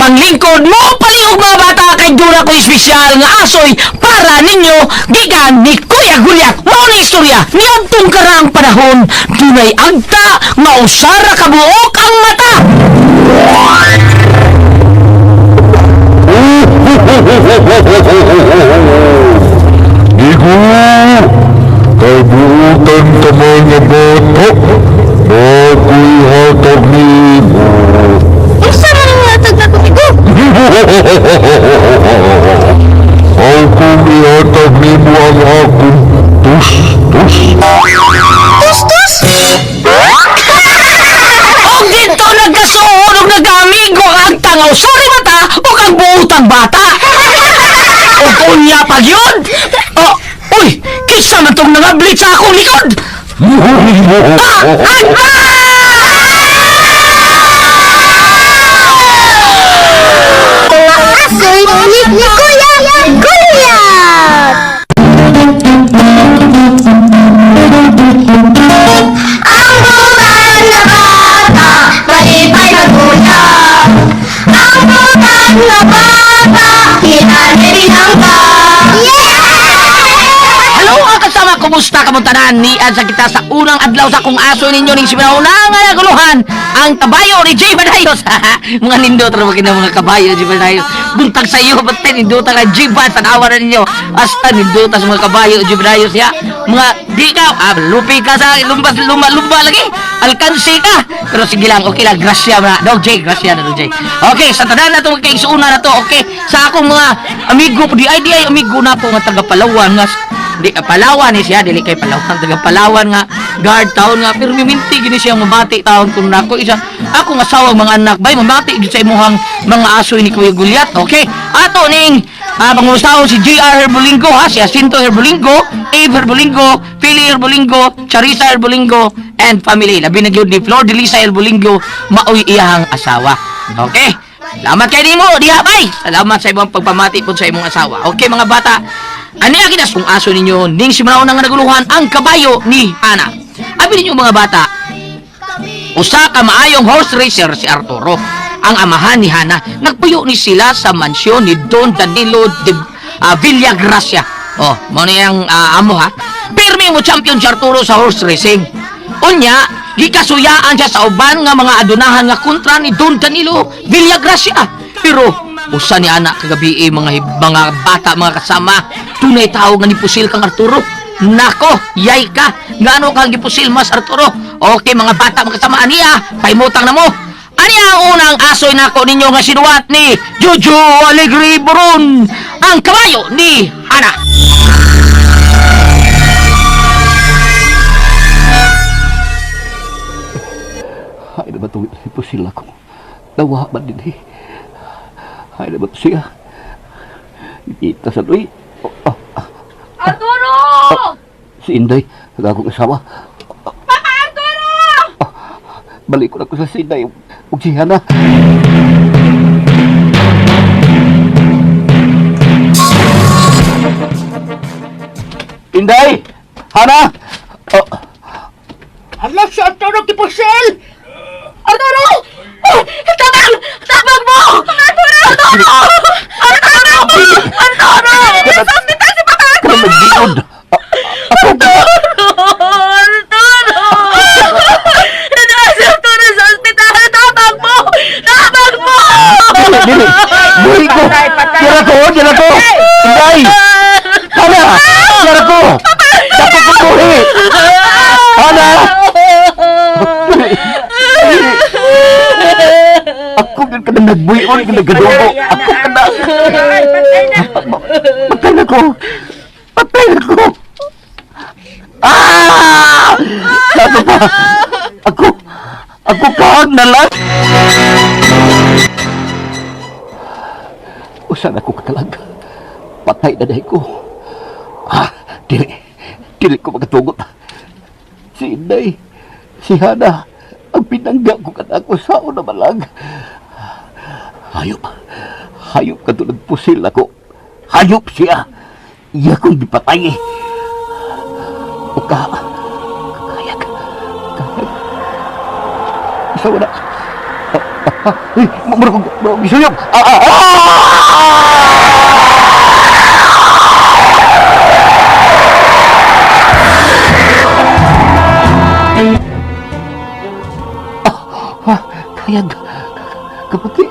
iyang lingkod mo palihog mga bata kay dura ko espesyal nga asoy para ninyo gikan ni Kuya Gulyat. Mao ni istorya niadtong karaang panahon dunay agta nga usara ka buok ang mata. Digo, kay buutan ka mga bata, ako'y hatag nimo. Unsa man ang hatag na kumigo? Akong ihatag nimo ang akong tus-tus. Tus-tus! Og dito nagkasuon og nagamigo ang agta nga usara mata ug ang buotang bata. Ug unya pa gyud. Oh, uy, kinsa man tong nangablit sa akong likod? Ah, agta! Asoy ni Kuya Goliath! Ang butan na bata, malipay magulang. Ang butan na bata, hinanirihang. Hello mga kasama, kumusta ka mong tanan? Nian sa kita sa unang adlaw sa akong aso ninyo ning simula nga naguluhan ang kabayo ni Jay Badayos. Mga nindot ra kina mga kabayo ni Jay Badayos. Buntag sa iyo basta nindot ka Jay Bad tanawa na ninyo. Hasta nindot sa mga kabayo Jay Badayos ya. Mga di ka lupi ka sa lumbas lumba lumba lagi. Alkansi ka. Pero sige lang, okay lang, grasya na. Dog Jay, grasya na Dog Jay. Okay, sa tanan na to mga na to, okay. Sa akong mga amigo, di ay di ay amigo na po nga taga Palawan nga di Palawan ni siya dili kay Palawan taga Palawan nga guard town nga pero miminti gini siya mabati taon kun nako isa akong asawa mga anak bay mamati gyud sa imuhang mga aso ni Kuya Gulyat. Okay, ato ning pangumustahon si JR Herbolingo ha, si Jacinto Herbolingo, Abe Herbolingo, Philly Herbolingo, Charissa Herbolingo and family, labi na gyud ni Flor de Lisa Herbolingo, maoy iyahang asawa. Okay. Salamat kay nimo diha bay. Salamat sa imong pagpamati pud sa imong asawa. Okay mga bata. Ani ang kinas kung aso ninyo ning simula nga naguluhan ang kabayo ni Ana. Abi ninyo mga bata, usa ka maayong horse racer si Arturo. Ang amahan ni Hana, nagpuyo ni sila sa mansyon ni Don Danilo de Villagracia. Oh, mao ni ang amo ha. Pirmi mo champion si Arturo sa horse racing. Unya, gikasuyaan siya sa uban nga mga adunahan nga kontra ni Don Danilo Villagracia. Pero usa ni anak kagabi eh, mga bata mga kasama, tunay tao nga nipusil kang Arturo. Nako, yay ka. Ngano kang gipusil mas Arturo? Okay mga bata mga kasama aniya, paimutang na mo. Ani ang unang asoy nako ninyo nga sinuwat ni Jojo Alegre Boron, ang kabayo ni Hana. Ay na ba ito pusil ako? Nawa man din eh. Ay na ba ito siya? Kita sa doy. Oh, ah, ah, Arturo! si Inday, ang akong asawa. Papa Arturo! Balik ko na ko sa si Inday. Ug si Hana. Inday! Hana! Oh, Hala si Arturo Kipusil! Arturo! Oh, tabang! Tabang mo! Arturo! Arturo! Arturo! Arturo! Sa ospital si Papa Kaya nagbiod. Ako ba? Arturo! Nandun si Arturo sa ospital! Tabang mo! Tabang mo! Dili, dili. Dili ko. Dira ko, dira ko. Inday! Hana! Dira ko. Dapat ko buhi. Hana! Dili. Dili. Ako gyud ka na nagbuhion ka nagadugo. Ako ka na. Patay na ko. Patay na ko. Ah! Sabi pa. Ako. Ako kahag na lang. Usan ako katalag. Patay na dahil ko. Ah, dili. Dili ko makatugot. Si Inday, si Hana, ang pinangga ko kanako sa una malag. Hayop. Hayop ka doon nagpusil ako. Hayop siya. Iya kong gipatay eh. O ka, kakayag. Kakayag. Isa wala. Ha, uy, mura kong gisuyok. Ah, ah, ah! Ah, kayag, kaputi.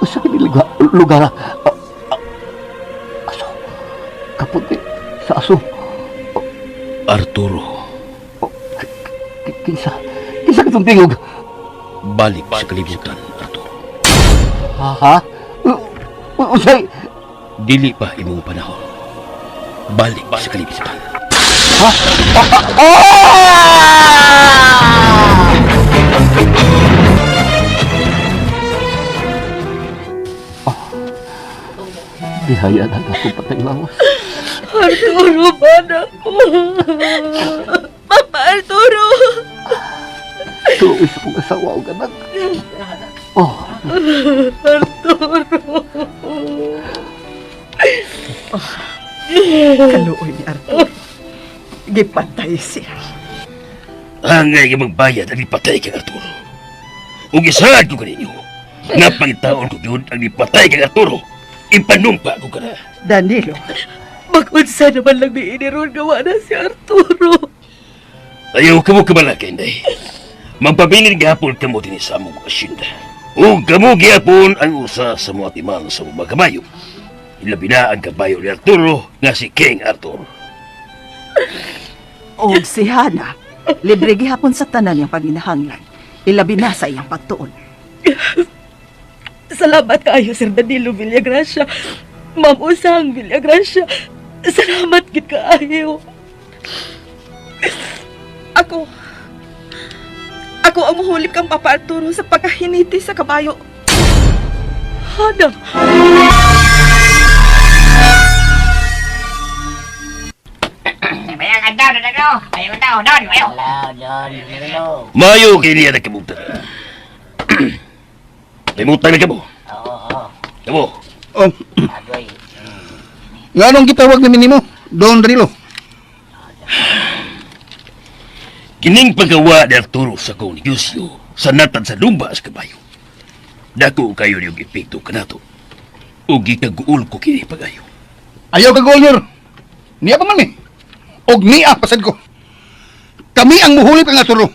Usa kini lugar, lugar. Ah, ah, aso. Kaputi sa aso. Arturo, Kinsa, kinsa katong tingog? balik sa kalibutan, Arturo. Ha? Ha? Unsay? Dili pa imong panahon. Balik sa kalibutan. Ha? Ah! Bihaya na ako patay lawas. Arturo, bana ko. Papa Arturo! Tuloy sa kong asawa o anak. Oh, Arturo! Kaluoy ni Arturo. Gipatay siya. Angay nga magbayad ang ipatay kang Arturo. Ug isaad ko kaninyo, nga pangitaon ko yun ang ipatay kang Arturo. Ipanumpa ko kana. Danilo, Mag-unsa naman lang ni Iniron gawa na si Arturo. Ayaw kamo kabalaka, Inday. Magpabilin gihapon kamo dinhi sa among asyenda. Ug kamo gihapon ang usa sa mga timan sa mga kabayo. Ilabi na ang kabayo ni Arturo nga si King Arthur. og si Hana, libre gihapon sa tanan niyang panginahanglan. Ilabi na sa iyang pagtuon. Salamat kaayo, Sir Danilo Villagracia. Ma'am Usang Villagracia. Salamat gid kaayo. Ako. Ako ang muhulip kang Papa Arturo sa pagkahiniti sa kabayo. Hana, Mayo kay niya nagkabutan. Limutan na kamo. Kamo, Oh. Nganong gitawag ni nimo? Don Danilo. kining paggawa ni Arturo sa kong negosyo sa natad sa lumba sa kabayo. Dako kayo niyong epekto kanato. Ug gikaguol ko kini pagayo. Ayaw ka golyor. Niya pa man eh. Og niya pasad ko. Kami ang muhulip ang Arturo.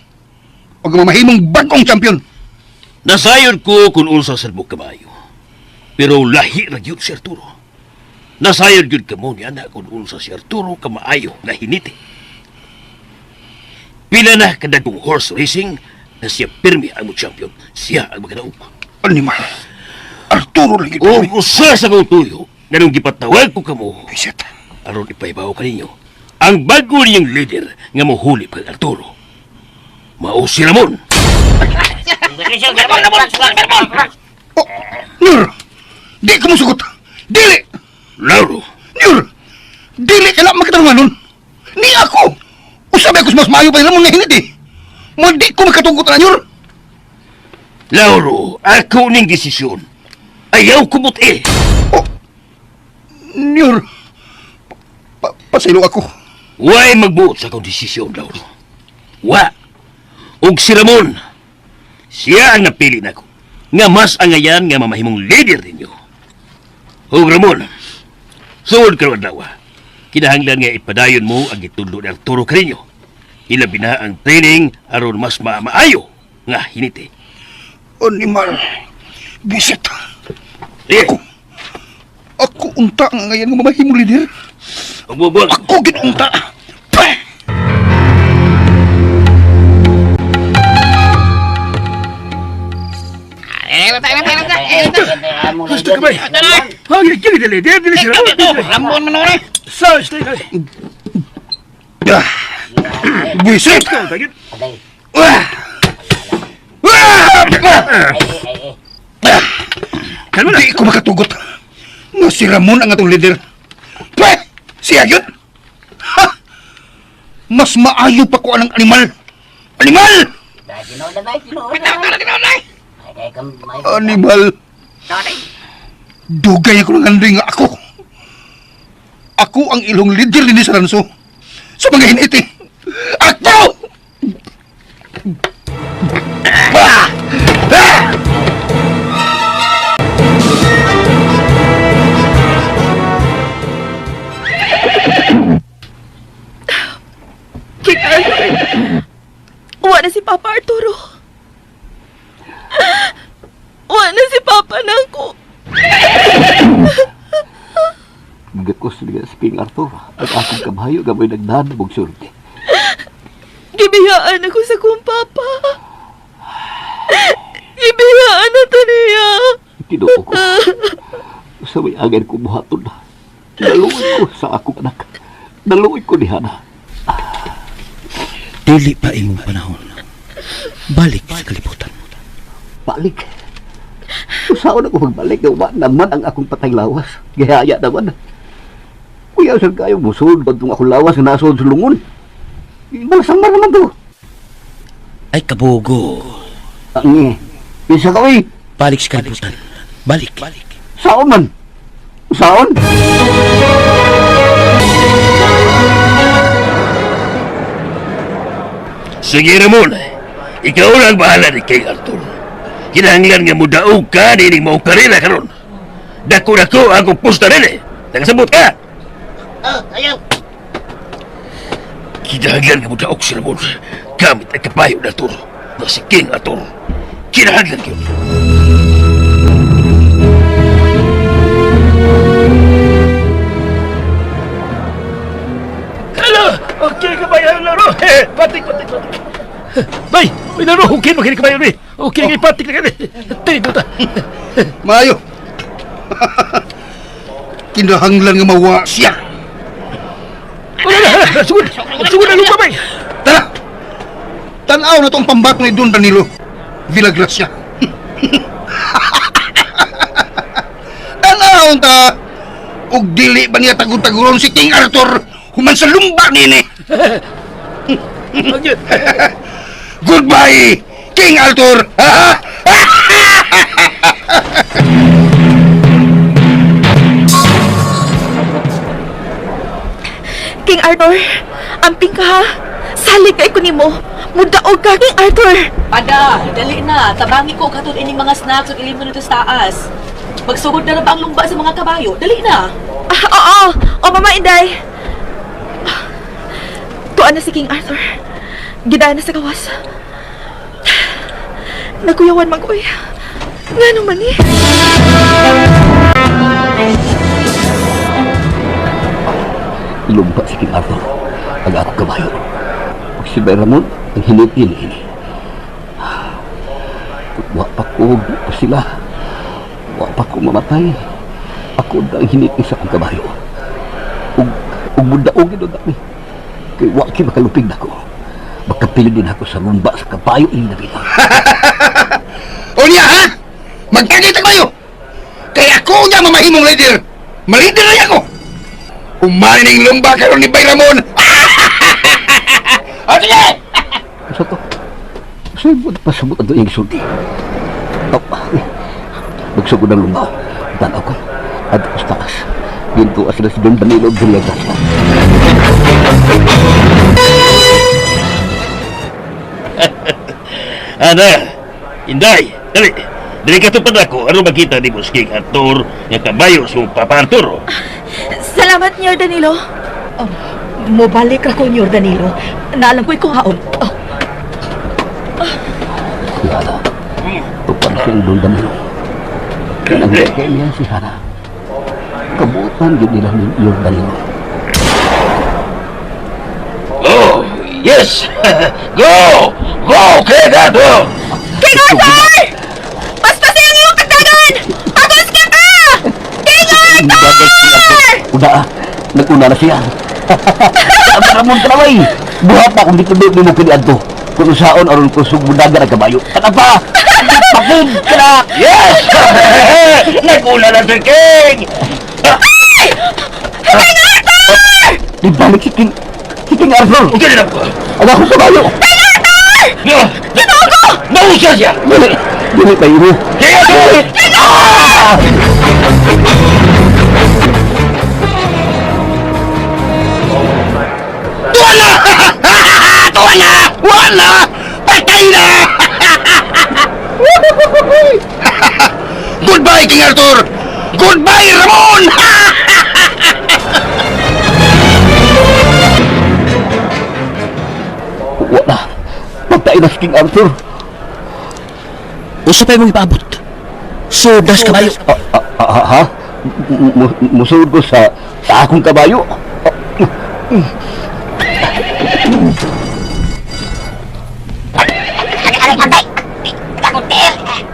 Og mamahimong bagong champion. Nasayon ko kung unsa sa mo kabayo. Pero lahi ra gyud si Arturo. Nasayon gyud kamo ni anak kung unsa si Arturo kamaayo nga hiniti. Pila na kadagong horse racing na siya pirmi ang mo champion, siya ang magkadaog. Animal. Arturo lagi O usa sa kong tuyo, nganong gipatawag ko kamo, Bisit. aron ipahibaw kaninyo, ang bago niyang leader nga mohuli kay Arturo. Mao si Ramon. Oh, Nur. Di ko musugot. Dili. Lauro, Nur. Dili ka na makatarungan nun. Ni ako. Usabay ko sa mas maayo pa nila mo nga hinit eh. Mo di ko makatugot na Nur. Lauro, ako ning desisyon. Ayaw kumuti. Oh. Nur. Pasaylo ako. Way magbuot sa akong desisyon, Lauro. Wa. Og si Ramon, siya ang napili nako. Nga mas angayan nga mamahimong leader ninyo. Og Ramon, suod karon adlaw. Kinahanglan nga ipadayon mo ang gitudlo ni Arturo kaninyo. Ilabi na ang training aron mas maamaayo nga hiniti. Animal. Bisit. Sige, Ako unta ang ngayon nga mamahimong leader. ug bubuan. Ako ginunta. Pah! Gusto ka ba? Hangin kini dili, dili dili si Ramon. Ramon man ore. Sa, stay kay. Ah! Bisit! Ah! Ah! Kalma na. Di ko makatugot. Nga si Ramon ang atong leader. Pweh! Siya yun! Ha! Mas maayo pa ko anang animal! Animal! Animal! Dugay ako ng andoy nga ako. Ako ang ilong leader din sa ranso. Sa mga hiniti. Ako! Ah! Ah! sila si King Arthur. Ang akong kabayo gamoy nagdaan na mong. Gibiyaan ako sa kong papa. Gibiyaan na to niya. Tinoo ko. Sa may angay ko buhaton. Naluoy ko sa akong anak. Naluoy ko ni Hana. Dili pa imong panahon. Balik sa kalibutan. Balik. Usaon ako magbalik. Wa naman ang akong patay lawas. Gihaya naman. Kuya, saan kayo musod? Badtong akong lawas nga nasod sa lungon. Balasang man naman to. Ay kabugo. Ang bisa ka, uy. Balik sa kalibutan. Balik. Saon man? Saon? Sige, Ramon. Ikaw lang bahala ni King Arthur. Kinahanglan nga mudaog ka nining mao karera karon. Dako-dako ang pusta rin eh. Nagasabot ka. Ayaw. Kinahanglan nga mudaog si Ramon. Gamit ang kabayo na Arthur. Na si King Arthur. Kinahanglan yun. Hello! Okay, kabayo laro. Patik, patik, patik. Bay, may laro. Okay, makinig kabayo ni. Okay, ngay patik na kani. Tigo ta. Maayo. Kinahanglan nga mawa siya. Wala na, sugod. Sugod na lupa, bay. Tara! Tanaw na tong pambato ni Don Danilo Villagracia. Tanaw ta! Og dili ba niya tagod-taguron si King Arthur human sa lumba nini. Goodbye, King Arthur! King Arthur, amping ka ha. Salig kay ko nimo. Mudaog ka, King Arthur. Pada, dali na. Tabangi ko katod ining mga snacks ug ilimon dito sa taas. Magsugod na ra ba ang lumba sa mga kabayo? Dali na. Ah, oo. O, Mama Inday. Tuan na si King Arthur. Gidaan na sa gawas. Nagkuyawan man ko, uy. Nga naman eh. Lumpa si King Arthur. Ang akong kabayo. Ug si Bay Ramon, ang hiniti ni ini. Wa pa ko, pa sila. Wa pa ko mamatay. Ako na ang hiniti sa akong kabayo. Ug mudaog ito dami. Kay wa kay makalupig nako. Makapili din ako sa lumba sa kabayo ini nabila. O niya, ha? Magtagay kayo! Kaya ako niya mamahimong leader! Malider na ako! Humanin lumba karon ni Bay Ramon! O sige! Sa to? Sugod pa sumot ang iyang sulti. Oh, magsugod ang lumba. Tanaw ko. At sa taas. Ginto sila si Don Danilo Villegas. Ana, Inday, dali. Dali ka tupad ako. Ano makita ni mo si King Arthur nga kabayo sa Papa Arturo? Salamat, Nyor Danilo. Oh, mobalik ra ko Nyor Danilo. Naalam ko'y kuhaon. Oh, Si Hana. Tupad siyang Don Danilo. Kinangay niya si Hana. Kabutan yun nila ni Lord Danilo. Oh, yes! Go! Go, King Arthur! King Arthur! Paspasin ang iyong katagan! Pagos ka ka! King Arthur! Una, nag-una na siya. Ang Ramon Kalaway! Buhat na kung dito ni mo kiniadto. Kung usaon aron ko sugbudagan ang kabayo. Taka pa! Pakid ka na! Yes! Nag-una na si King! King Arthur! Ibalik si King... Si King Arthur! Okay na ako. Ang ako kabayo! King Arthur! No! Ginoo ko! Nausa siya! Dili! Dili pa imo! King Arthur! Ah! Tuwa na! Tuwa na! Wala! Patay na! Goodbye, King Arthur! Goodbye, Ramon! Wala! Patay na si King Arthur! Usa pa imong ipaabot. Sudas kabayo. Ha? Musulod ko sa akong kabayo.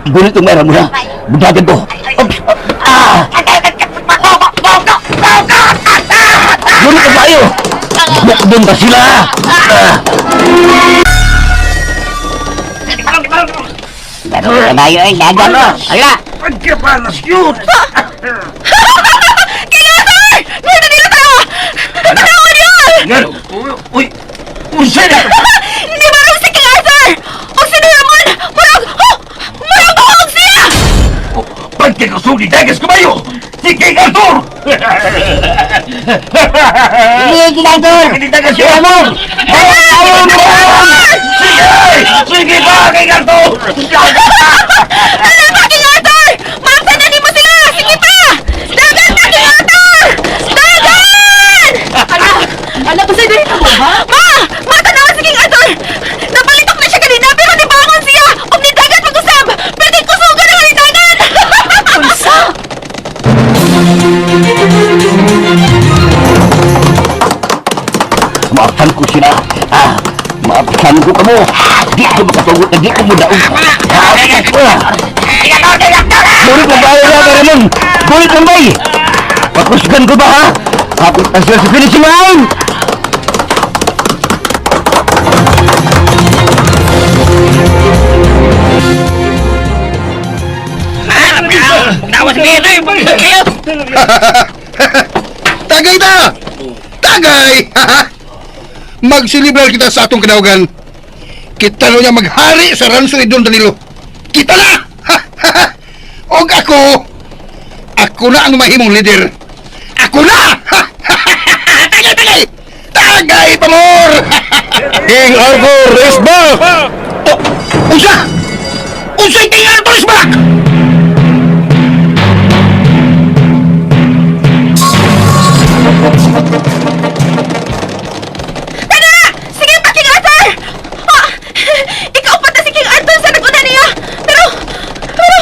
Gunit ang meron mo na. Budagan ko. Oops! Ah! Gunit ang kabayo! Bukdon ba sila? Ah! Pero kabayo ay dagan mo. Ayla! Pagkapalas yun! King Arthur! Nuna nila tayo! Tanawan yun! Ngano? Uy! Unsa na? Hindi marong si King Arthur! O si Ramon! Murag! Oh! Murag bahog siya! Pagkakusog ni Dagas Kabayo! Si King Arthur! Sige, King Arthur! Hindi Dagas yun! Ramon! Sige! Sige pa, King Arthur! Ano pa, King Arthur? Maapsan na nimo sila! Sige pa! Dagan pa, King Arthur! Dagan! Ala, ala, basta dali na mo, ha? Ma! Matanawa si King Arthur! Napalitok na siya kanina pero nibangon siya! Ug nidagan pag-usab! Pwede kusugan ang nidagan! Unsa? Maapsan ko sila. Ah, maapsan ko kamo. Di ko makatugot na di ko mudaog. Ah, Bulit ng bayo na, Ramon! Bulit ng bay! Pakusgan ko ba, ha? Hapit na sila sa finishing line! Tagay ta! Tagay! Magsilibral kita sa atong kadawagan. Kita na niya maghari sa Ranso ni Don Danilo. Kita na! Og ako, ako na ang mahimong leader. Ako na! Tagay, tagay! Tagay, pamor! King Arthur is back! Oh, unsa? Unsa King Arthur is back? Tana! Sige pa, King Arthur! Ah, ikaw pa ta si King Arthur sa nag-una niya! Pero, pero,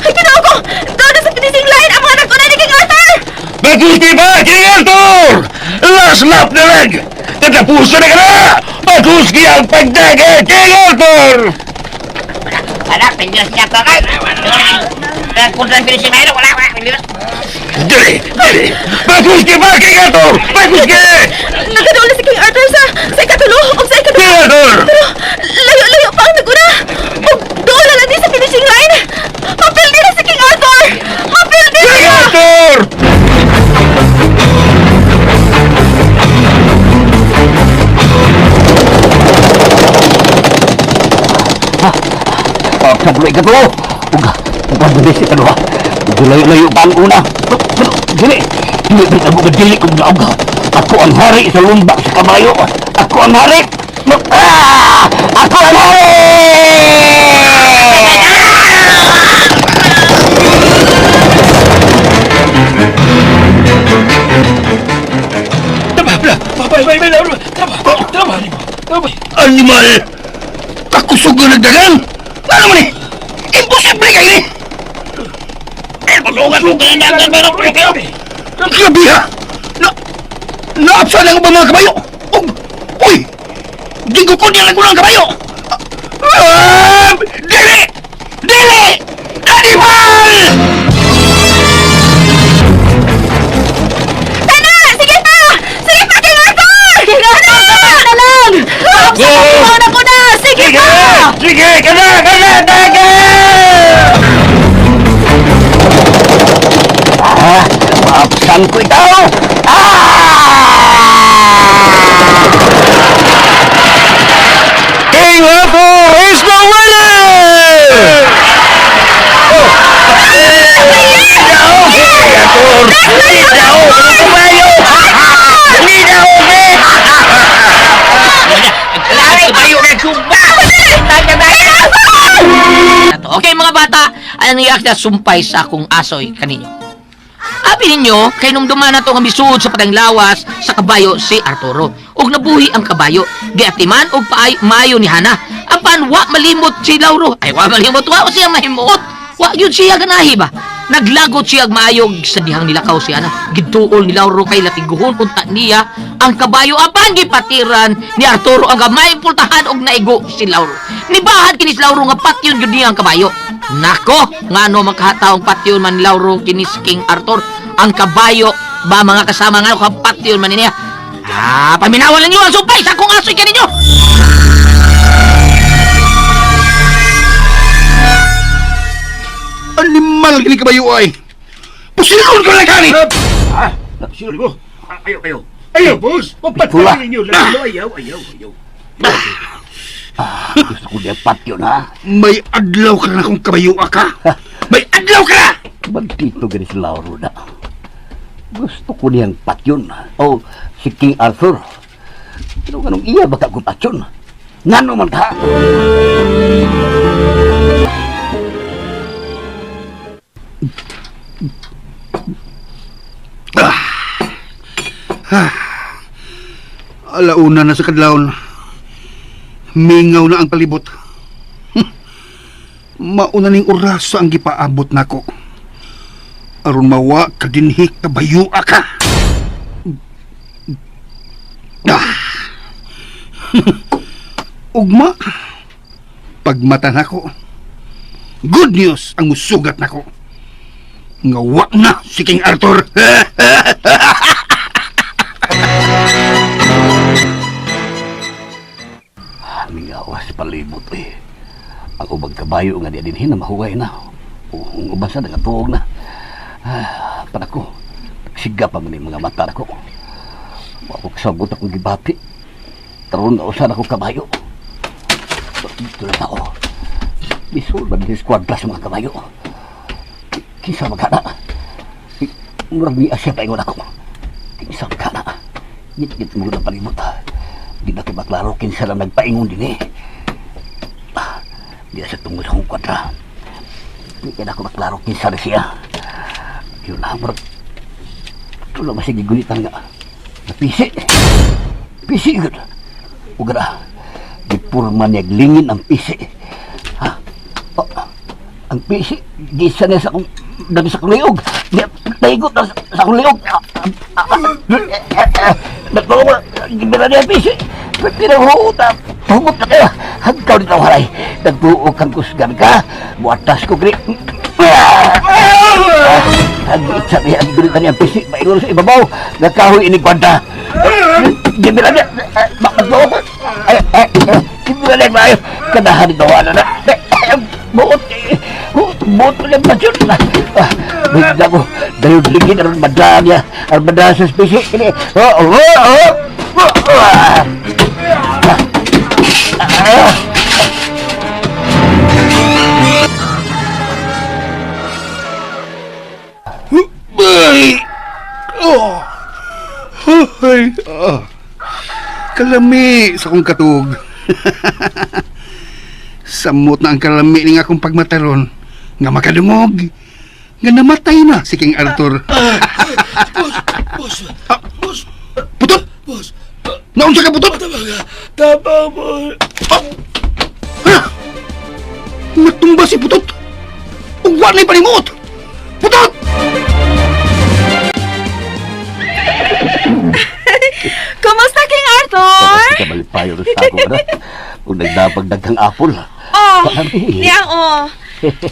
ay ginoo ko! Doon na sa finishing line ang mga nag-una ni King Arthur! Magusti pa, King Arthur! Last lap na lang! Tatapusin na ka na! Magusti ang pagdagat, King Arthur! Wala, pindilas niya pa kay. Kung finishing line, wala, wala. Dali! Dali! Magusti pa, King Arthur! Magusti! Nagkaroon na si King Arthur sa ikatulo o sa ikaduha! King Arthur! Pero, layo-layo pa ang nag-una! O doon na lang din sa finishing line! Mapildi na si King Arthur! Mapildi King na! Arthur! Maapsan ko na ikaw. Uga, uga, dali si Kaluha. Uga, layo-layo pa ang una. Pero, dili. Dili, dili, ako, dili ko mudaog. Ako ang hari sa lumbak sa kabayo. Ako ang hari. Ah! Ako ang hari! Tama, bla! Babay, bay, bay, tama, tama, tama. Animal! Kakusog nga nagdagan! Ano man eh? Imposible kayo eh! Grabe ha! Na... Naapsan ang ubang mga kabayo! Og... Uy! Gigukod niya lang ko ng kabayo! Ah! Dili! Dili! Animal! Tana! Sige pa! Sige pa, King Arthur! King Arthur, tama na lang! Sa mga nag-una! Sige Sige! pa! Sige! Kana! Kana! Dagat! Ah, maapsan ko ikaw! Ah! King Arthur is the winner! Okay mga bata, ano yung na sumpay sa akong asoy kaninyo? Abi ninyo, kay nung duman na to nga misuod sa patang lawas sa kabayo si Arturo. Ug nabuhi ang kabayo. Giatiman og paay mayo ni Hana. Apan wa malimot si Lauro. Ay wa malimot, wa siya mahimuot. Wa yun siya ganahi ba? Naglagot siya ag maayog sa dihang nilakaw siya na. Gituol ni Lauro kay latiguhon unta niya ang kabayo apan gipatiran ni Arturo ang gamay pultahan og naigo si Lauro. Nibahan kini si Lauro nga patyon gyud niya ang kabayo. Nako, ngano makahataong patyon man ni Lauro kini si King Arthur ang kabayo ba mga kasama nga ka patyon man niya. Ah, paminawan ninyo ang supay sa akong asoy kaninyo. Animal gini kabayo ay. Pusilon ko lang kani. Ah, sino mo? Ayaw, ayaw. Ayaw, boss! Pula. Mapatay ninyo lang. Ayaw, ayaw, ayaw. Gusto ko niya patyon, ha? May adlaw ka na kung kabayo ka. May adlaw ka na! Magtito gani si Lauro na. Gusto ko niyang patyon. O, si King Arthur. Pero anong iya baka ko patyon? Ngano man ka? Alauna na sa kadlawon. Mingaw na ang palibot. Mauna ning orasa ang gipaabot nako. Aron mawa kadinhi kabayo ka. Ah. Ugma. Pagmata nako. Good news ang musugat nako. Nga wa na si King Arthur. Mingawas palibot eh. Ang ubang kabayo nga diya dinhin na mahuway na. O, ang uban sa nangatuog na. Ah, panako. Siga pa man yung mga mata nako. Wa ko kasabot akong gibati. Karon na usan ako kabayo. Dito na tao. Bisol ba din squad class mga kabayo? Kinsa magkana? Murag ni Asya paingon ako. Kinsa magkana? Git-git mo na palibot. Di na ko maklaro kinsa lang nagpaingon din eh. Ah, di na siya tungod sa akong kwadra. Di ka na ako maklaro kinsa na siya. Yun na, murag. Tulo masig gigulitan nga. Napisi. Pisi yun. Ugra. Di purma niya lingin ang pisi. Ha? Oh, ang pisi. Gisa niya sa akong dami sa akong liog. Naigot na sa akong liog. Nagbawa, gibira niya ang pisi. Pinahuta. Hugot na kaya. Hagkaw dito haray. Nagbuo kang kusgan ka. Buatas ko gri. Ang niya, ang gulita niya ang pisi. Maingon sa ibabaw. Nagkahoy ini kwanta. Gibira niya. Bakit ba ako? Ay, ay, ay. Gibira niya maayo. Kanahan ito. Ano na. Buot. Buot ko niya pasyon. Bigla ko. Dahil ligin. Aron madaan niya. Aron madaan sa spesi. Ini. Oh, oh, oh. Oh, ah. Ay! Oh! Ay! Oh. Kalami sa akong katug. Samot na ang kalami ning akong pagmataron nga makadungog nga namatay na si King Arthur. Boss, boss, boss, Putot! boss. Naunsa ka putot? Tabang, boss. Ha? Natumba si Putot! Ug wa na'y panimuot! Putot! Kumusta, King Arthur? Kamalipayo na sa ako na. Kung nagdapag daghang apple. Oh, Kalami. niyang oh.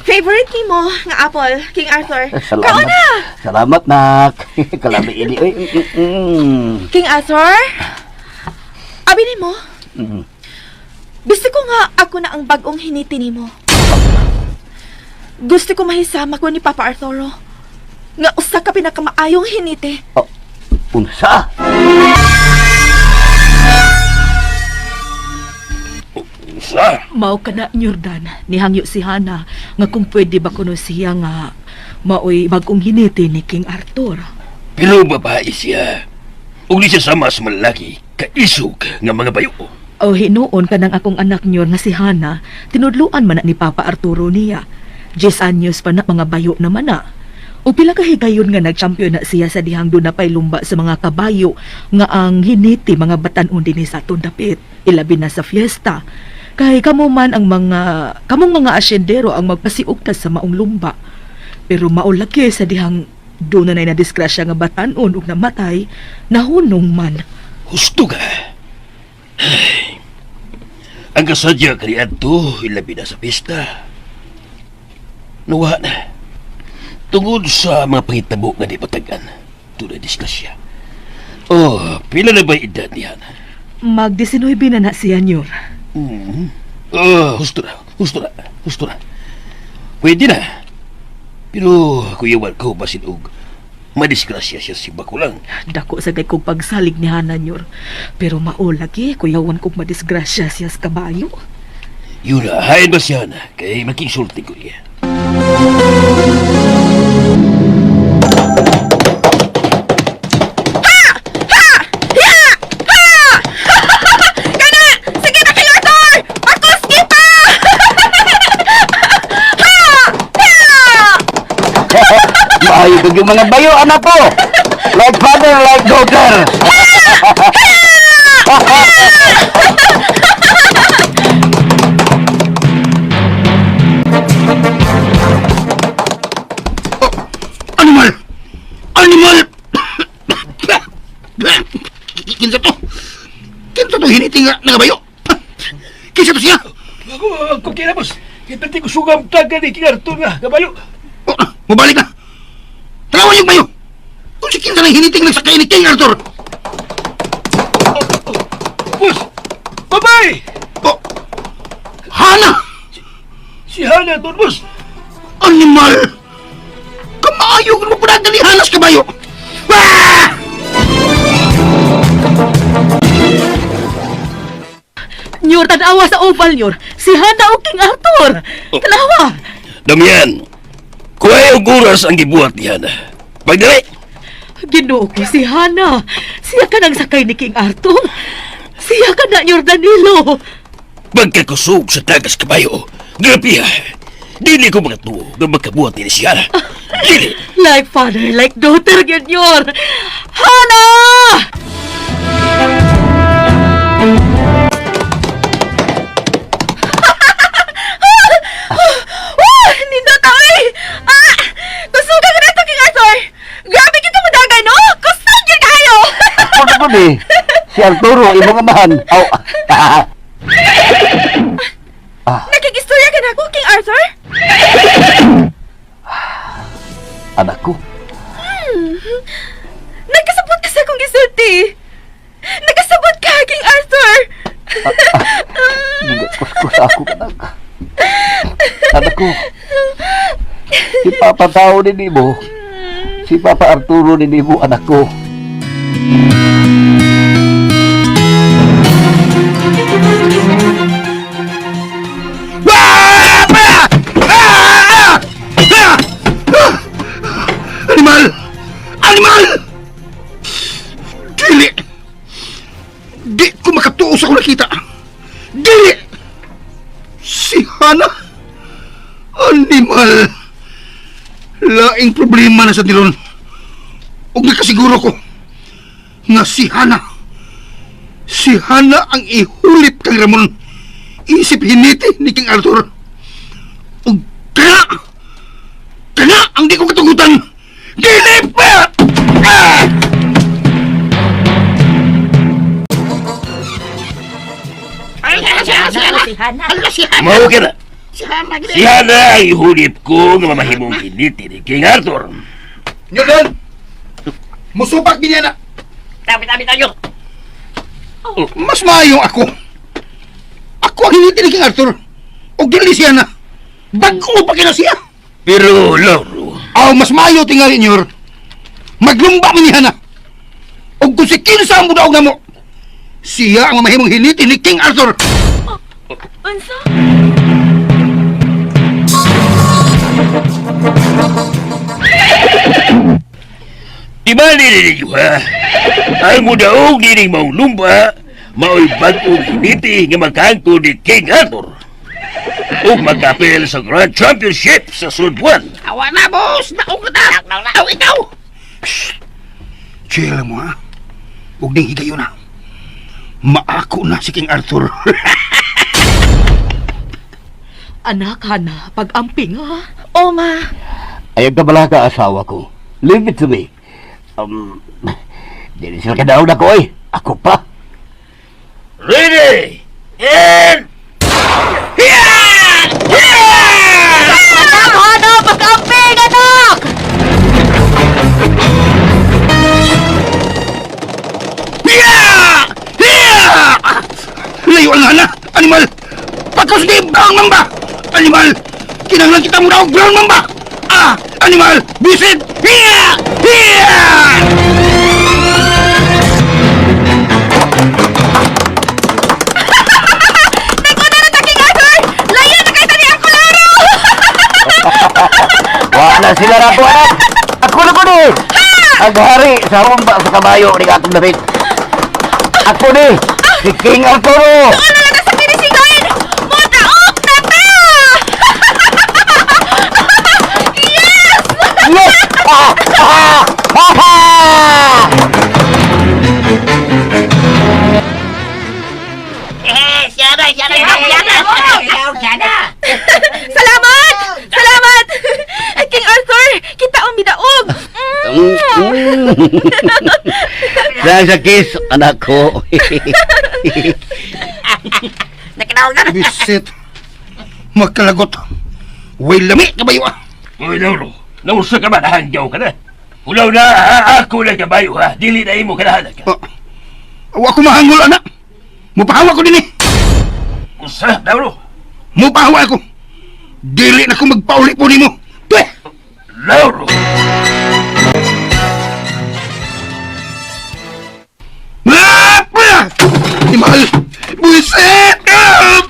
Favorite ni mo nga apple, King Arthur. Salamat. Kauna! Salamat, nak. Kalami ini. Uy, mm. King Arthur? Abi ni mo, Mm. gusto ko nga ako na ang bagong hiniti ni mo. Gusto ko mahisama ko ni Papa Arturo. Nga usa ka pinakamaayong hiniti. Oh, unsa? Sa? Mao ka na, Jordan. Nihangyo si Hana nga kung pwede ba kuno siya nga maoy bagong hiniti ni King Arthur. Pero babae siya. Ug di siya sama sa malaki, kaisog nga mga bayo. O hinuon ka ng akong anak nyor nga si Hana, tinudluan man na ni Papa Arturo niya. 10 anyos pa na mga bayo naman na. O pila ka higayon nga nag-champion na siya sa dihang doon na pa'y lumba sa mga kabayo nga ang hiniti mga batan-on dinhi sa aton dapit, ilabi na sa fiesta. Kay kamo man ang mga kamong mga asyendero ang magpasiugtas sa maong lumba. Pero maulaki sa dihang doon na na disgrasya nga batanon ug namatay, nahunong man. Husto ka. Ay. Ang kasadya kaniadto, ilabi na sa pista. Nawa na. Tungod sa mga pangitabo nga di patagan, tunay disgrasya. Oh, pila na ba edad niya? Mag 19 na na siya, Nyor. Oh, husto na, husto na, husto na. Pwede na. Pero kuyawan ko basin og madisgrasya siya si Bakulang. Dako sa kay kog pagsalig ni Hana, Nyor. Pero maulaki, kuyawan kog madisgrasya siya sa kabayo. Yun na, hain ba siya na? Kay makinsulti ko iya. Kana! Sige na, King Arthur! Pakuski pa! Ha! Ha! Maayo kag yung mga bayo, anak ko. Like father, like daughter. Animal! Animal! Kinsa to? Kinsa to hiniti nga nagabayo? Kinsa to siya? Ako, ako kaya boss. Kita ti kusugam taga ni King Arthur nga, kabayo. Oh, mabalik na! Tanawan yung bayo! Kung si kinsa nang hiniting nagsakay ni King Arthur! Boss! Babay! Oh! Hana! Si Hana doon, boss! Animal! Kamaayo mo pa ni Hanas kabayo! Ah! Nyor, tanawa sa oval, Nyor. Si Hana o King Arthur. Tanawa! Damian, kuhay og oras ang gibuhat ni Hana. Pagdali! Ginoo ko si Hana. Siya ka nang sakay ni King Arthur. Siya ka na, Nyor Danilo. Pagkakusog sa tagas kabayo, grabe ha. Dili ko makatuo nga makabuhat ni si Hana. Dili! Like father, like daughter, gyud, Nyor. Hana! Wah! Nindot oy! Ah! Kusuga ka na to, King Arthur! Grabe kita mo dagay, no? Kusog yun kayo! Ako na po eh. Si Arturo, imong amahan. Aw. Nakikistorya ka na ako, King Arthur? Anak ko. Nagkasabot ka sa akong gisulti! Nagkasabot ka, King Arthur! Kuskus ako anak. Anak ko. Si Papa Tao ni Nimo. Si Papa Arturo ni Nimo, anak ko. Ah! Ah! Ah! Ah! Ah! Animal! Animal! Dili! Di ko makatuo sa akong nakita. Dili! Si Hana! Animal! Laing problema na sa nilon. Ug nakasiguro ko nga si Hana. Si Hana ang ihulip kang Ramon. Isip hiniti ni King Arthur. Ug kana! Kana ang di ko katugutan! Dili pa! Ah! Mao ka na. Si Hana ang ihulip ko nga mamahimong hiniti ni King Arthur. Newton! Musupak niya na! Tabi-tabi tayo. Mas maayo ako. Ako ang hiniti ni King Arthur. Ug dili siya na. Bag-o pa kina siya. Pero, Lauro, Aw, mas maayo tingali niyor. Maglumba mi ni Hana. Ug kung si kinsa ang budaog namo, siya ang mamahimong hiniti ni King Arthur. Unsa? Di ba ninyo ha? Ang mudaog nining maong lumba, mao'y bag-ong hiniti nga magkaangko ni King Arthur. Ug magkapil sa Grand Championship sa sunod buwan. Awa na, boss. Naog na ta. Aw, ikaw. Chill mo ha. Huwag ding higayon na. Maako na si King Arthur. Anak, Hana, pag-amping, ha? Oh, ma. Ayaw ka bala ka asawa ko. Leave it to me. Dili sila kadaog na ko eh. Ako pa. Ready! And... Anak, Hana, pagkamping, anak! Yeah! Yeah! Layo ang hana! Animal! Patos ni brown mamba! Animal! Kinahanglan kita mo daw brown mamba! Ah! Animal! Bisit! Yeah! Yeah! Naguna na ta, King Arthur! Layo na kay tani ang kularo! Wala sila na ako, anak. Ako na ko ni. Ang hari sa rumba sa kabayo ni atong damit. Ako ni, si King Arturo. Doon na lang ta sa finishing line! Mudaok na ta! Yes! Yes! Ah! Ah! Ah! Ah! Salamat! Salamat! King Arthur, kita ang midaog! Mm. Sa kiss, anak ko. Bisit! Magkalagot! Way lami kabayo ah! Uy, Lauro, nausa ka ba? Nahanggaw ka na. Ulaw na, ako lang kabayo ha. Dili na imo kanahalag ka. Ah, Wa ko mahangol anak! Mupahawa ko din eh! Usa, Lauro. Mupahawa ako! Dili na ko magpauli po nimo! Tuh! Lauro! Ah! Ah! Animal! Bisit! Ah!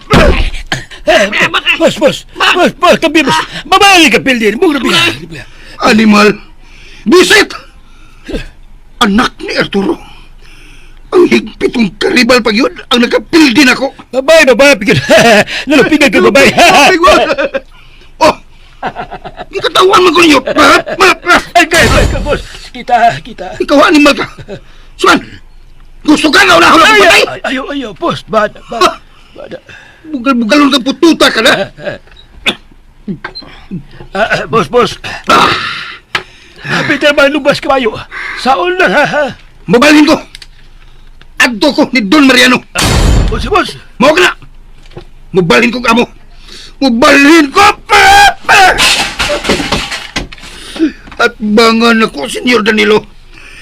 Boss, boss, boss, boss, kabi, boss. Babae ka, pildin. Mura biya. Animal! Bisit! Anak ni Arturo! Ang higpitong karibal pag yun, ang nakapildin ako! Babae, babae, pigil. Nalapigil ka, babae. Oh! Ikatawan man ko ninyo! Ah, ah, ah. Ay, kay, kay, boss. Kita, kita. Ikaw animal ka! Suan! Gusto ka na wala ko Ay, patay! ay, ayo, ayo, boss. Bada, bada, bada. Bugal-bugalon ka pututa ka na! Ah, ah, boss, boss. Ah, Peter, malubas kabayo. Saon lang, ha, ha. Mabalhin ko! Adto ko ni Don Mariano! Boss, boss. Mao ka na! Mubalhin ko kamo! Mubalhin ko! Pa! Pa! At bangan ako, Senyor Danilo!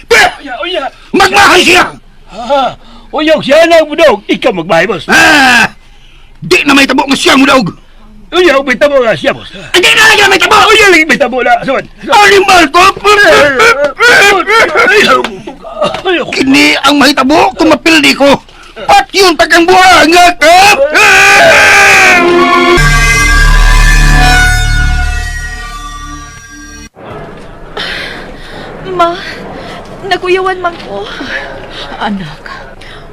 Pa! Oya, oya. Magmahay siya! Ha, oya, siya lang mo daw. Ikaw magbahay, boss. Ah! Di na may tabo nga siya mo daog! Oya, may tabo nga siya, boss. Ay, Di na lagi na may tabo! Oya, lagi may tabo na. Sawan. Animal ko! Ayaw. Kini ang mahitabo kung mapildi ko! Pat yung takang buha nga ka! Ma, nakuyawan man ko. Anak,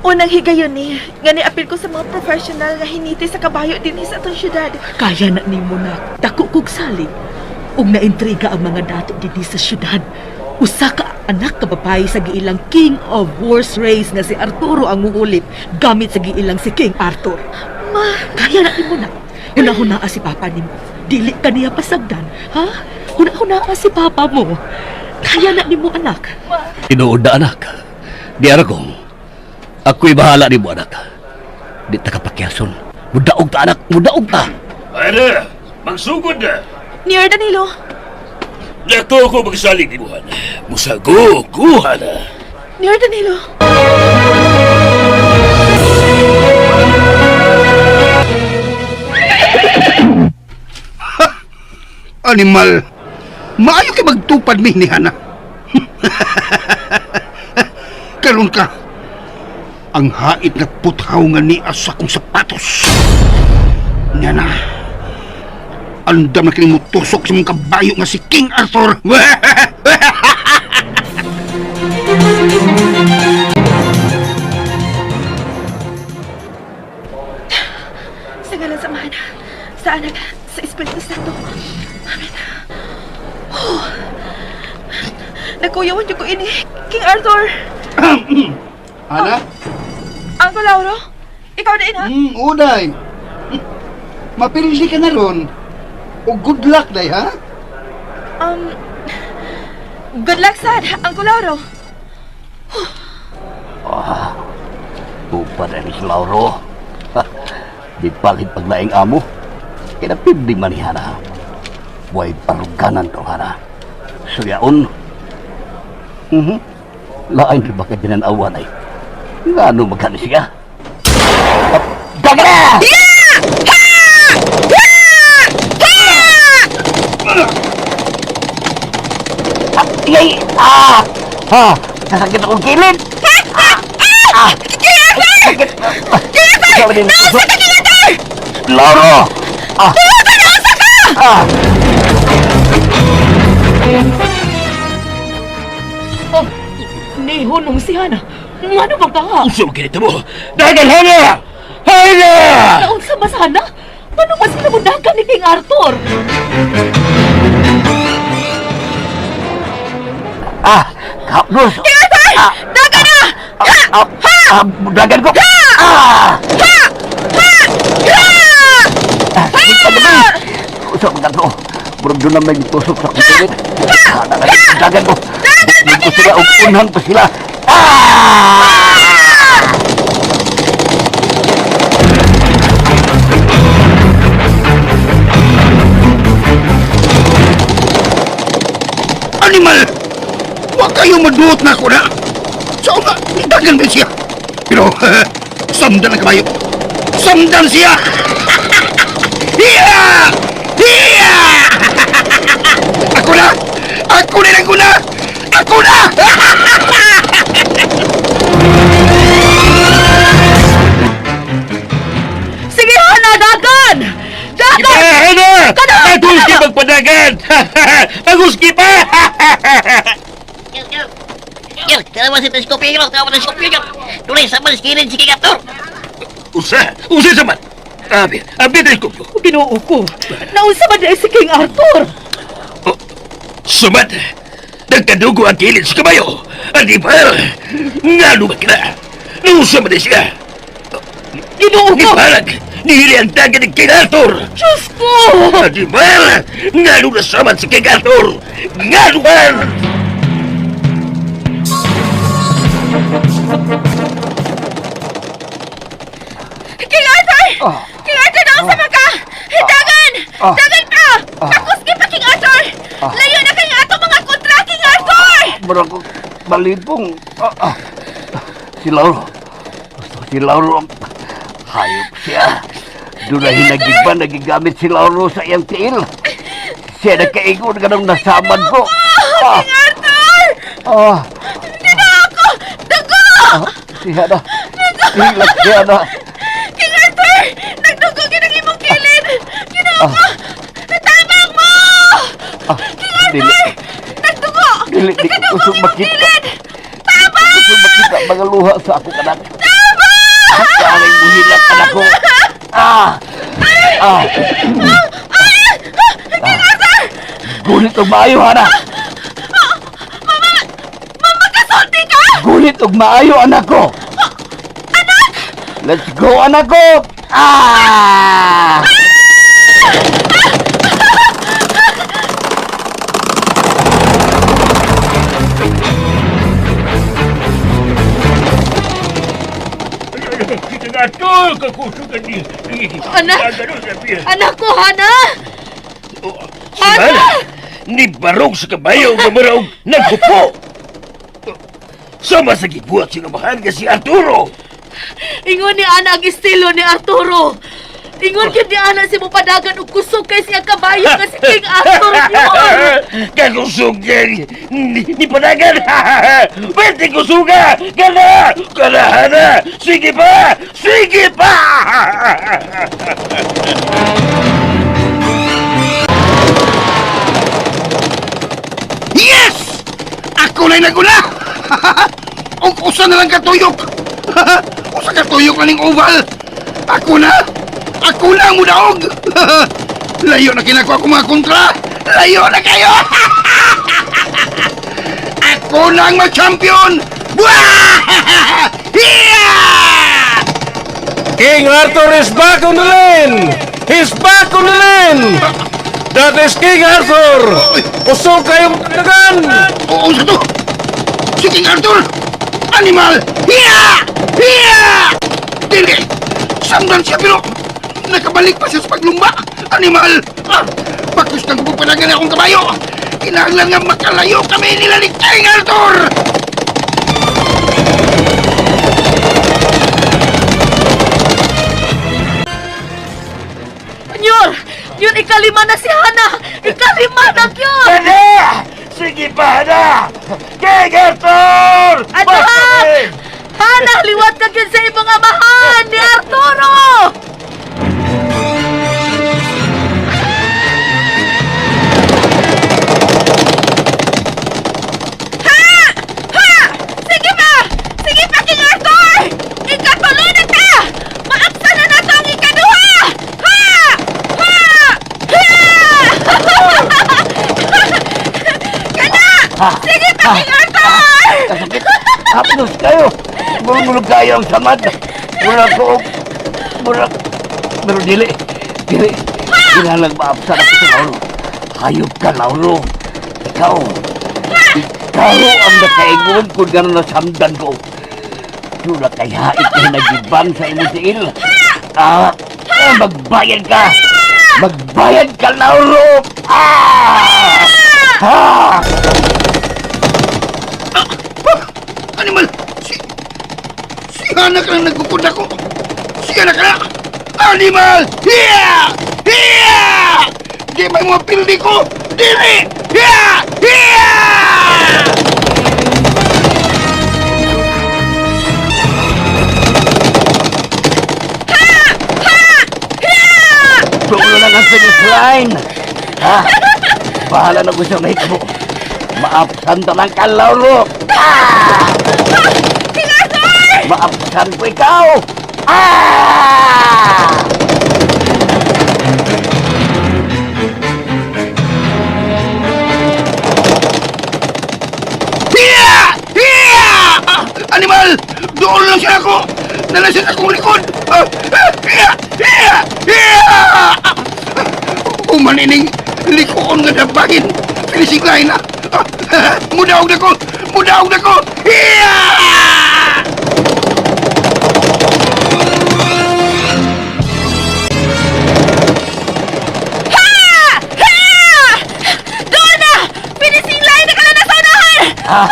Unang higayon ni, nga niapil ko sa mga professional nga hiniti sa kabayo dinhi sa atong syudad. kaya na nimo na dako kog salig. Ug naintriga ang mga dato dinhi sa syudad. Usa ka anak ka babae sa giilang King of Horse Race nga si Arturo ang muhulit gamit sa giilang si King Arthur. Ma, Kaya na nimo na. Huna-hunaa si papa nimo. Dili ka niya pasagdan, ha? Huna-hunaa si papa mo. Kaya na nimo anak. Tinuod na anak. Di ara kong. Ako'y bahala ni mo anak. Di ta kapakyason. Mudaog ta anak, mudaog ta. Ano? Magsugod na. Niyor Danilo, Nako ko magsalig ni Buhan. Musago, kuha na. Niyor Danilo. Animal! Maayo kay magtupad mi ni Hana. Karon ka, ang hait na puthaw nga ni asa kong sapatos. Nga na, andam na kining mutusok sa mong kabayo nga si King Arthur. Sa ngalan sa Amahan, sa Anak, sa Espiritu Santo. Amen. Oh. Nakuyawan niyo ko ini, King Arthur. Hana? Uncle Lauro, ikaw din ha? Uday. Mapildi ka na ron. O good luck, day, ha? Good luck, sad. Uncle Lauro. Upa na ni si Lauro. Ha, di palit paglaing amo. Kinapibdi man ni Hana. Buhay paruganan to, Hana. Suyaon. Mhm. Lain di ba ka ginanawan ay? Nga ano magkano siya? Daga na! Ah, Yay! Ah! Ha! Kasakit akong kilid! Ah! King Arthur! Nausa ka, King Arthur! Lauro! Ah! Arthur, nausa ka! Ah! Oh, nihunong si Hana. Ngano bang ka? Unsa man kinita mo? Dagan, Hana! Hana! Naunsa ba sa Hana? Paano ba sila mudagan ni King Arthur? Ah! Kapnos! King Arthur! Dagan na! Ah! Ah! Ah! Dagan ko! Ah! Ha! Ha! Ha! Ah! Di pa gabi! Usap ka to. Murag doon na may tusok sa kusulit. Ah! Dagan ko! Dagan ko sila! Unhan pa sila! Ah! Animal! Huwag kayo maduot na ako na! Sa una, dagan ba siya? Pero, samdan ang kabayo! Samdan siya! Hiya! Hiya! Ako na! Ako na lang na! Ako na! Sige, Hana, dagan! Dagan! Hana! Kada! Paguski magpadagan! Paguski pa! Yer, tanawa si teleskopyo, tanawa teleskopyo. Tuloy sa man kilid si King Arthur. Usa! Usa sa man! Abi, abi teleskopyo. Ginoo ko. Naunsa ba dahil si King Arthur? Oh, sumat! Nagkadugo ang kilid sa kabayo! Ang di pa! Nga lumat ka na! Nausa man din siya! Ginoo Ni ko! Parag! Nihili ang dagan ng King Arthur! Diyos ko! Ang di pa! Nga lumasaman si King Arthur! Nga luman! King Arthur! King Arthur, nausa man ka! Dagan! Dagan ka! Pakuski pa, King Arthur! Layo na kay ato mga kontra, King Arthur! Murag ko balibong. Ah, ah. Si Lauro. Gusto si Lauro. Hayop siya. Doon na hinagiban, nagigamit si Lauro sa iyang tiil. Siya nagkaingon ganong nasaman ko. Ah, King Arthur! ah, Ginoo ko! Dugo! ah, si Hana. Hilak si Hana. King Arthur! Nagdugo gid ang imong kilid! Ginoo ko! Natabang mo! Ah, King Arthur! dili, Nagdugo! dili, di ko Nagkadugo gusto ang imong makita. kilid! Tabang! Gusto makita mga luha sa akong anak. Tabang! Karing muhilak anak ko. Ah! Ah! King Arthur! Gulit og maayo, Hana. Mama! Mama, kasulti ka! Gulit og maayo, anak ko. Anak! Let's go, anak ko! Ah! King Arthur! Kakusugan ni... Anak! Anak ko, Hana! Si Hana! Ni barog sa kabayo nga maraog naghupo! Sama sa gibuhat sinamahan nga si Arturo! Ingon ni Ana ang estilo ni Arturo. Ingon gyud ni Ana si mupadagan og kusog kay siya kabayo nga si King Arthur yun. Kakusugan! Ni panagan! Pwede kusuga! Kana! Kana, Hana! Sige pa! Sige pa! Yes! Ako na'y naguna! Ug usa na lang katuyok! Usa katuyok na ning oval! Ako na! Ako na ang mudaog! Layo na kinako ako mga kontra! Layo na kayo! Ako na ang ma-champion! Buah! Yeah! King Arthur is back on the lane! He's back on the lane! That is King Arthur! Usog kayong dagan! Oo, sa to! Si King Arthur! Animal! Hiya! Hiya! Dili! Samdan siya pero nakabalik pa siya sa paglumba! Animal! Ah! Bakos kang pagpanagan akong kabayo! Kinahanglan nga makalayo kami nila ni King Arthur! Nyor! Yun, ikalima na si Hana! Ikalima na yun! Dali! Sige pa na! King Arthur! Anak! Hana, liwat ka gyud sa imong amahan ni Arturo! Ha! Ha! Sige pa! Sige pa, King Arthur! Ikatulo na ta! Maapsa na nato ang ikaduha! Ha! Ha! Ha! Kana! Sige pa, King Arthur! Kasakit. Hapnos kayo. Mulog kayo ang samad. Mura ko. Mura. Pero dili. Dili. Kinalang maapsan ako sa Lauro. Hayop ka, Lauro. Ikaw. Ikaw ang nakaingon kung gano'n nasamdan ko. Dula kay hait na nagibang sa imong siil. Ah, ah, magbayad ka. Magbayad ka, Lauro. Ah! Ah! Ah! Animal! Si... Si Hana ka lang nagkukod ako! Si Hana ka na! Animal! Hiya! Hiya! Di ba yung mga pildi ko? Dili! Hiya! Hiya! Tulo lang ang finish line. Ha? Bahala na ko sa may kamo. Maapsan ta lang ka, Lauro. Ah! Maapsan ko ikaw. Ah! Hiya! Hiya! Ah, animal! Doon lang siya ako! Nalasin akong likod! Ah, ah, hiya! Hiya! Hiya! Ah, Umanining likoon nga dabagin! Finishing line na! Ah, ah, Mudaog na ko! Mudaog na ko! Hiya! Ha! Ha! Doon na! Finishing line na ka na nasa unahan! Ah!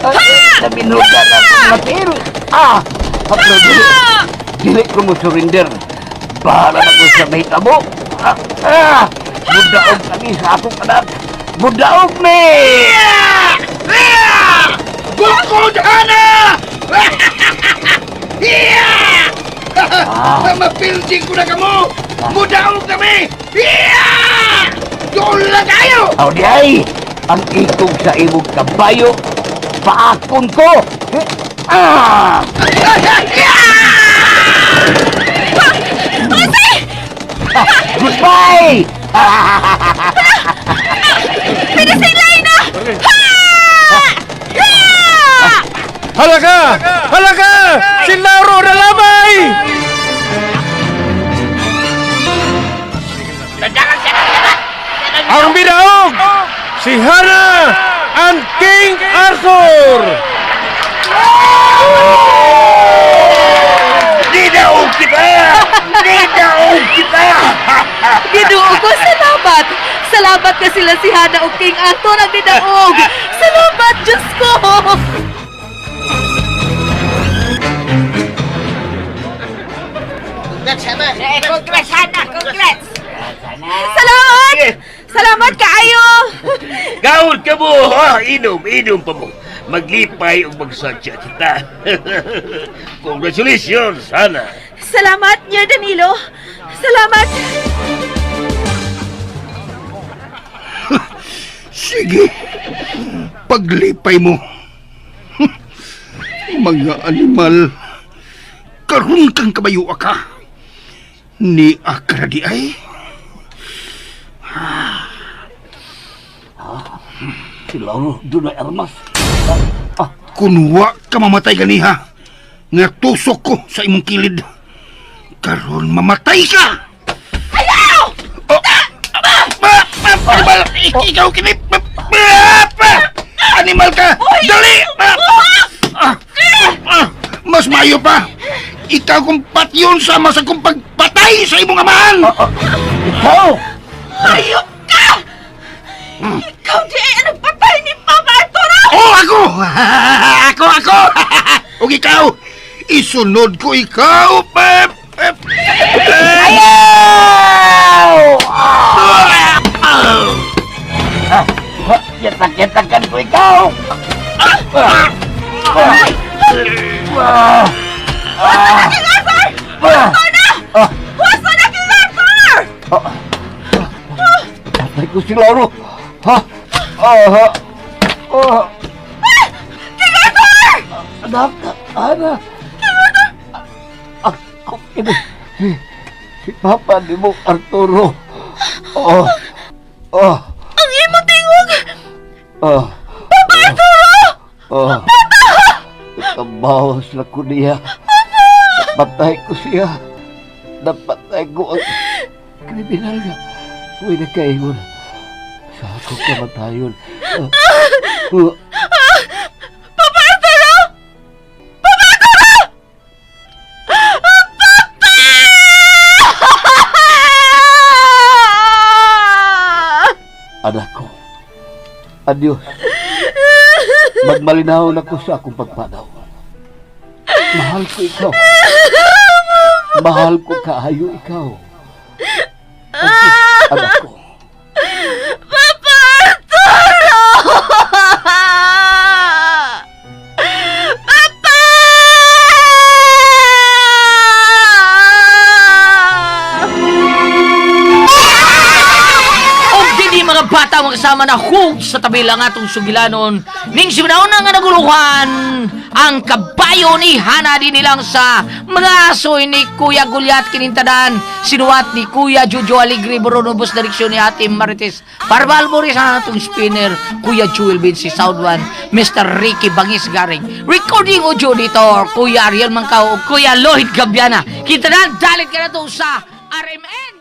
Ay, Nabinuga na akong matil. Ah! Haplo, dili. Dili ko mo surrender. Bahala na ko sa may tabo. Ah! Ah! Mudaog kami sa akong anak. Mudaog mi! Hiya! Bukod Hana! Hiya! Ah. Mapilding ko na kamo! Mudaog kami! Hiya! Doon lang tayo! Aw di ay, ang ikog sa imong kabayo, paakon ko. Ah! Goodbye! Finishing line na! Ha! Ha! Halaga! Halaga! Si Lauro na lamay! Ang bidaog! Si Hana ang King Arthur! Dinaog kita! Dinaog kita! Ginoo ko, salamat! Salamat ka sila si Hana o King Arthur ang nidaog! Salamat, Diyos ko! Congrats, Hana! Congrats! Salamat! Salamat kaayo! Gawod ka mo! Ha? Inom, inom pa mo. Maglipay o magsatya kita. Congratulations, Hana. Salamat, Nyo Danilo! Salamat! Sige. Paglipay mo. Mga animal. Karun kang kabayo ka. Ni akra di ay. Si Lauro, doon ay armas. Kunwa ka mamatay ganiha. Nga tusok ko sa imong kilid. Karon mamatay ka. Ayaw! Oh. Ah! Animal! Ikaw kini! Animal ka! Dali! Mas mayo pa! Ikaw kung patyon sama sa kong pagpatay sa imong amahan! Ikaw! Hayop ka! Ikaw di ay ang nagpatay ni Papa Arturo! Oh, ako! Ako, ako! Ug ikaw, isunod ko ikaw! Pep! Pep! Ayaw! Yatak-yatakan ko ikaw! King Arthur! Huwaso na! Huwaso na, King Arthur! Patay ko si Lauro! Ha? Ah, ha? Ah. King Arthur! Anak! Ana! Ako kini si Papa ni mo Arturo. Oh. Oh. Ang imo tingog! Oh. Papa Arturo! Oh. Nakabawas na ko niya. Napatay ko siya. Napatay ko ang kriminal niya. Uy, nagkaingon. Sa ako kamatayon. Ah. Ah. Papa Arturo! Papa Arturo! Papa! Anak ko, adios. Magmalinaw na ko sa akong pagpanaw. Mahal ko ikaw. Mahal ko kaayo ikaw. Adios, anak ko. Papa Arturo! Papa! Og dinhi mga bata mga kasama na hug sa tabi lang atong sugilanon ning simnauna nga naguluhan ang kabayo ni Hana din nilang sa mga asoy ni Kuya Gulyat kinintadan sinuwat ni Kuya Jojo Alegre Boronobos direksyon ni Ate Marites Parval Boris ang atong spinner Kuya Jewel Vinci Sound One Mr. Ricky Bangis Garing recording audio editor Kuya Ariel Mangkao ug Kuya Lloyd Gabiana. Kita na dalit ka na to sa RMN.